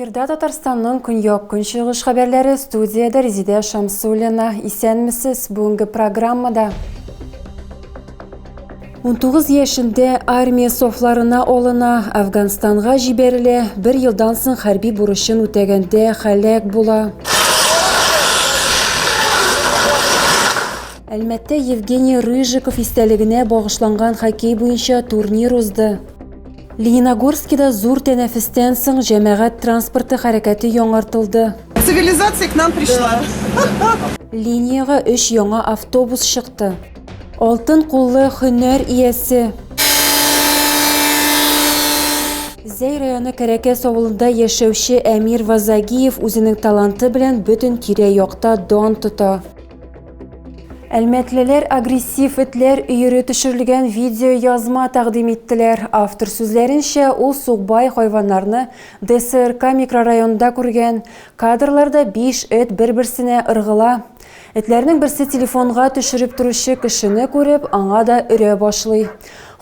Эфирда Татарстанның көньяк-көнчыгыш хәбәрләре студиядә Резидә Шамсуллина. Исәнмесез, бүгенге программада 19 яшендә армия сафларына алына, Әфганстанга җибәрелә, бер елдан соң хәрби бурычын үтәгәндә һәлак була. Әлмәттә Евгений Рыжиков истәлегенә багышланган хоккей буенча турнир узды. Лениногорскида зур тәнәфестән соң җәмәгать транспорты хәрәкәте яңартылды. Цивилизация к нам пришла. Линиягә өч яңа автобус чыкты. Алтын куллы һөнәр иясе. Зәй районы Кәрәкәс авылында яшәүче Әмир Вазагиев үзенең таланты белән бөтен тирә-якта дан тота. Әлмәтлеләр агрессив этләр өере төшерелгән видеоязма тәкъдим иттеләр. Автор сүзләренчә, ул сукбай хайваннарны ДСРК микрорайонында күргән. Кадрларда биш эт бер-берсенә ыргыла. Этләрнең берсе телефонга төшереп торучы кешене күреп, аңа да өрә башлый.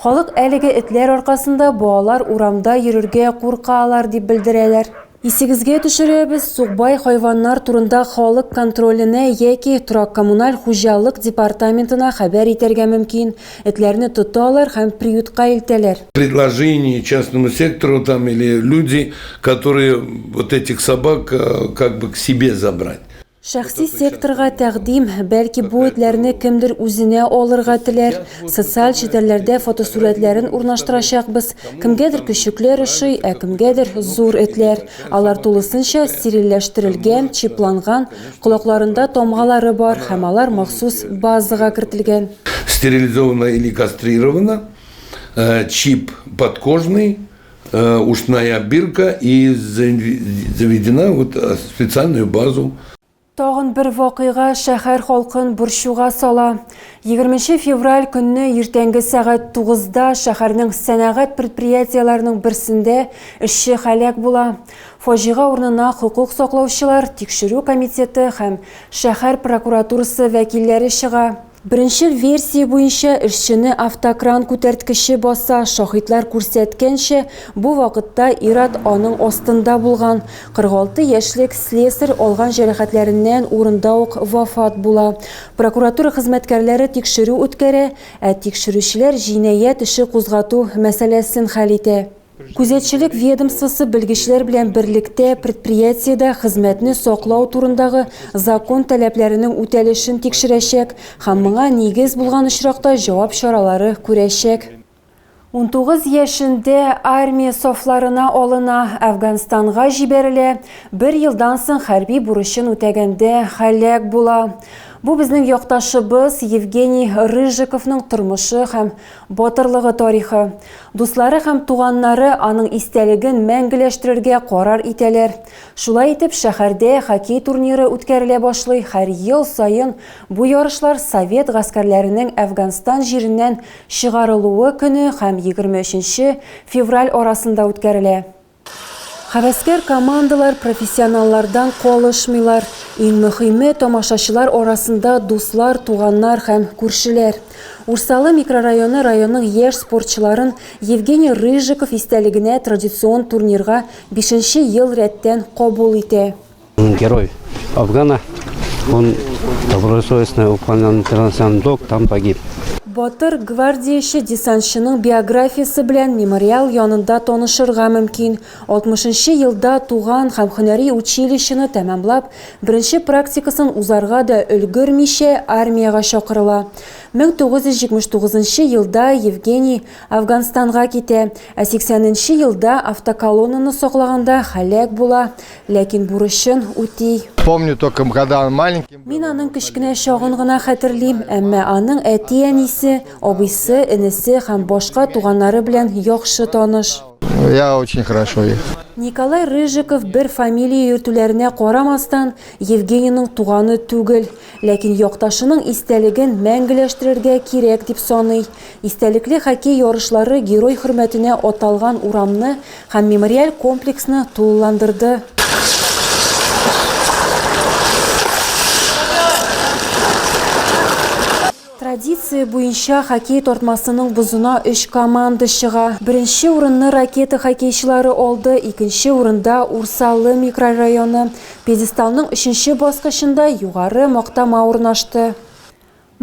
Халык әлеге этләр аркасында балалар урамда йөрергә куркалар дип белдерәләр. Исегезгә төшерәбез, сукбай хайваннар турында халык контроленә яки торак-коммуналь хуҗалык департаментына хәбәр итәргә мөмкин. Этләрне тоталар һәм приютка илтәләр. Предложение частному сектору там или люди, которые вот этих собак как бы к себе забрать. Шәхси секторга тәкъдим, бәлки бу этләрне кемдер үзенә алырга теләр. Социаль челтәрләрдә фотосурәтләрен урнаштырачакбыз. Кемгәдер көчекләр ошый, ә кемгәдер зур этләр. Алар тулысынча стерильләштерелгән, чипланган, колакларында тамгалары бар һәм алар махсус базага кертелгән. Стерилизована или кастрирована, чип подкожный, ушная бирка и заведена вот в специальную базу. Тагын бер вакыйга шәһәр халкын борчуга сала. 20 февраль көнне иртәнге сәгать 9-да шәһәрнең сәнәгать предприятиеләренең берсендә эшче һәлак була. Фаҗига урынына хокук саклаучылар, тикшерү комитеты һәм шәһәр прокуратурасы вәкилләре чыга. Беренчел версия буенча, эшчене автокран күтәрткече баса, шаһитлар күрсәткәнчә, бу вакытта ир-ат аның астында булган. 46 яшьлек слесарь алган җәрәхәтләреннән урында ук вафат була. Прокуратура хезмәткәрләре тикшерү үткәрә, ә тикшерүчеләр җинаять эше кузгату мәсьәләсен хәл итә. Күзәтчелек ведомствосы белгечләр белән берлектә предприятиедә хезмәтне саклау турындагы закон таләпләренең үтәлешен тикшерәчәк һәм моңа нигез булган очракта җавап чаралары күрәчәк. 19 яшендә армия сафларына алына, Әфганстанга җибәрелә, бер елдан соң хәрби бурычын үтәгәндә һәлак була. Бу безнең якташыбыз Евгений Рыжиковның тормышы һәм батырлыгы тарихы. Дуслары һәм туганнары аның истәлеген мәңгеләштерергә карар итәләр. Шулай итеп, шәһәрдә хоккей турниры үткәрелә башлый, һәр ел саен бу ярышлар совет гаскәрләренең Әфганстан җиреннән чыгарылуы көне һәм 23 нче февраль арасында үткәрелә. Һәвәскәр командалар профессионаллардан калышмыйлар. Иң мөхиме, тамашачылар арасында дуслар, туганнар һәм күршеләр. Урсалы микрорайоны районның яшь спортчыларын Евгений Рыжиков истәлегенә традицион турнирга бишенче ел рәттән кабул итә. Он герой Афгана, он добросовестно выполнял интернациональный долг, там погиб. Батыр гвардияче десантчының биографиясе белән мемориал янында танышырга мөмкин. 60 нчы елда туган һәм һөнәри училищены тәмамлап, беренче практикасын узарга да өлгермичә армиягә чакырыла. 1979 нчы елда Евгений Әфганстанга китә, ә 80 нче елда автоколоннаны саклаганда һәлак була. Ләкин бурычын үти. Помню только, когда он маленький был. Мин аның кечкенә чагын гына хәтерлим, әмма аның әти-әнисе, абыйсы, энесе һәм башка туганнары белән яхшы таныш. Я очень хорошо их. Николай Рыжиков бер фамилия йөртүләренә карамастан, Евгенийның туганы түгел. Ләкин якташының истәлеген мәңгеләштерергә кирәк дип саный. Истәлекле хоккей ярышлары герой хөрмәтенә аталган урамны һәм мемориаль комплексны тулыландырды. Традиция буенча хоккей тартмасының бозына өч команда чыга. Беренче урынны Ракета хоккейчылары алды, икенче урында Урсалы микрорайоны. Пьедесталның өченче баскычында Югары Мактама урнашты.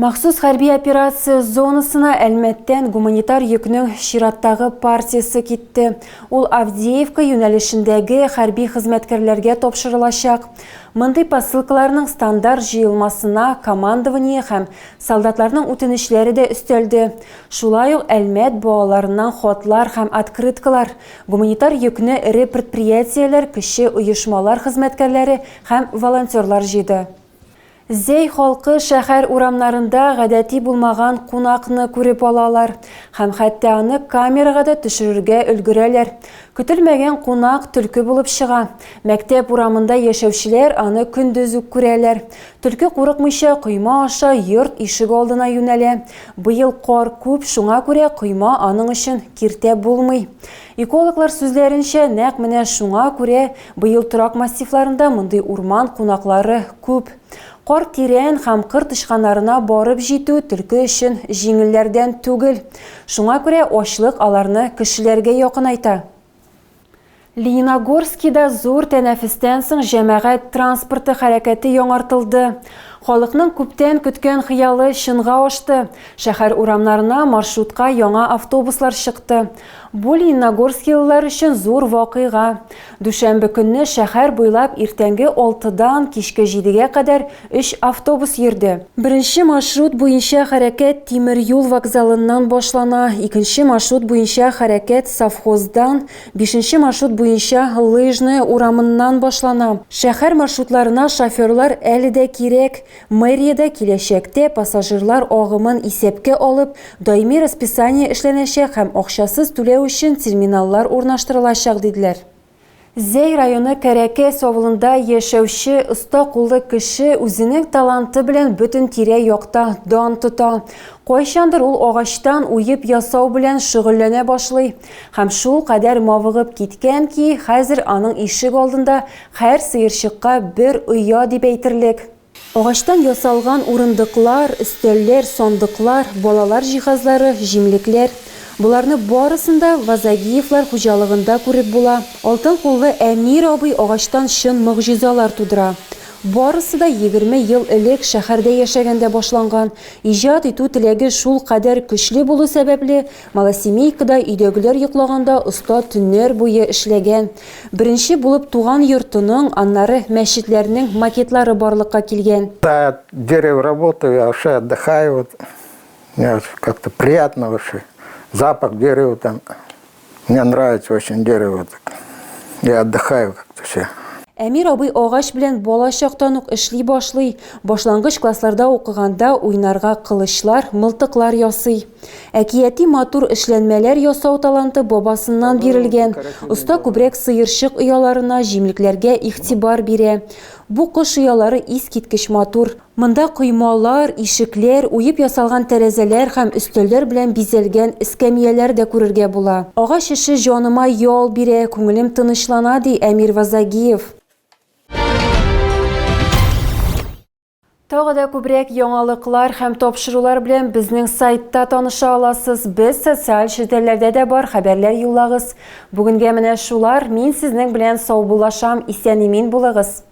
Махсус хәрби операция зонасына Әлмәттән гуманитар йөкнең чираттагы партиясе китте. Ул Авдеевка юнәлешендәге хәрби хезмәткәрләргә тапшырылачак. Мондый посылкаларның стандарт җыелмасына командование һәм солдатларның үтенечләре дә өстәлде. Шулай ук Әлмәт балаларыннан хатлар һәм открыткалар, гуманитар йөкне эре предприятиеләр, кече оешмалар хезмәткәрләре һәм волонтерлар җыйды. Зәй халкы шәһәр урамнарында гадәти булмаган кунакны күреп алалар һәм хәтта аны камерага да төшерергә өлгерәләр. Көтелмәгән кунак төлке булып чыга. Мәктәп урамында яшәүчеләр аны көндез үк күрәләр. Төлке курыкмыйча койма аша йорт ишек алдына юнәлә. Быел кар күп, шуңа күрә койма аның өчен киртә булмый. Экологлар сүзләренчә, нәкъ менә шуңа күрә быел торак массивларында мондый урман кунаклары күп. Кар тирән һәм кыр тычканнарына барып җитү төлке өчен җиңелләрдән түгел. Шуңа күрә ачлык аларны кешеләргә якынайта. Лениногорскида зур тәнәфестән соң җәмәгать транспорты хәрәкәте яңартылды. Халыкның күптән көткән хыялы чынга ашты. Шәһәр урамнарына маршрутка яңа автобуслар чыкты. Бу лениногорскилылар өчен зур вакыйга. Дүшәмбе көнне шәһәр буйлап иртәнге алтыдан кичке җидегә кадәр өч автобус йөрде. Беренче маршрут буенча хәрәкәт тимер юл вокзалыннан башлана, икенче маршрут буенча хәрәкәт Совхоздан, бишенче маршрут буенча Лыжная урамыннан башлана. Шәһәр маршрутларына шоферлар әле дә кирәк. Мэриядә киләчәктә пассажирлар агымын исәпкә алып, даими расписание эшләнәчәк һәм акчасыз түләү өчен терминаллар урнаштырылачак, диделәр. Зәй районы Кәрәкәс авылында яшәүче оста куллы кеше үзенең таланты белән бөтен тирә-якта дан тота. Кайчандыр ул агачтан уеп ясау белән шөгыльләнә башлый. Һәм шул кадәр мавыгып киткән ки, хәзер аның ишек алдында Һәр сыерчыкка бер оя дип әйтерлек. Агачтан ясалган урындыклар, өстәлләр, сандыклар, балалар җиһазлары, җимлекләр. Боларны барысын да Вазагиевлар хуҗалыгында күреп була. Алтын куллы Әмир абый агачтан чын могҗизалар тудыра. Барысы да 20 ел элек шәһәрдә яшәгәндә башланган. Иҗат итү теләге шулкадәр көчле булу сәбәпле, малосемейкада өйдәгеләр йоклаганда оста төннәр буе эшләгән. Беренче булып туган йортының, аннары мәчетләрнең макетлары барлыкка килгән. Да, дерево работаю, я вообще отдыхаю. Вот. Мне как-то приятно вообще. Запах дерева там. Мне нравится очень дерево. Так. Я отдыхаю как-то все. Әмир абый агач белән бала чактан ук эшли башлый. Башлангыч классларда укыганда уйнарга кылычлар, мылтыклар ясый. Әкияти матур эшләнмәләр ясау таланты бабасыннан бирелгән. Оста күбрәк сыерчык ояларына, җимлекләргә игътибар бирә. Бу кош оялары искиткеч матур. Монда коймалар, ишекләр, уеп ясалган тәрәзәләр һәм өстәлләр белән бизәлгән эскәмияләр дә күрергә була. Агач эше җаныма ял бирә, күңелем тынычлана, ди Әмир Вазагиев. Тагы да күбрәк яңалыклар һәм тапшырулар белән безнең сайтта таныша аласыз. Без социаль челтәрләрдә дә бар, хәбәрләр юллагыз. Бүгенгә менә шулар. Мин сезнең белән саубуллашам. Исән-имин булыгыз.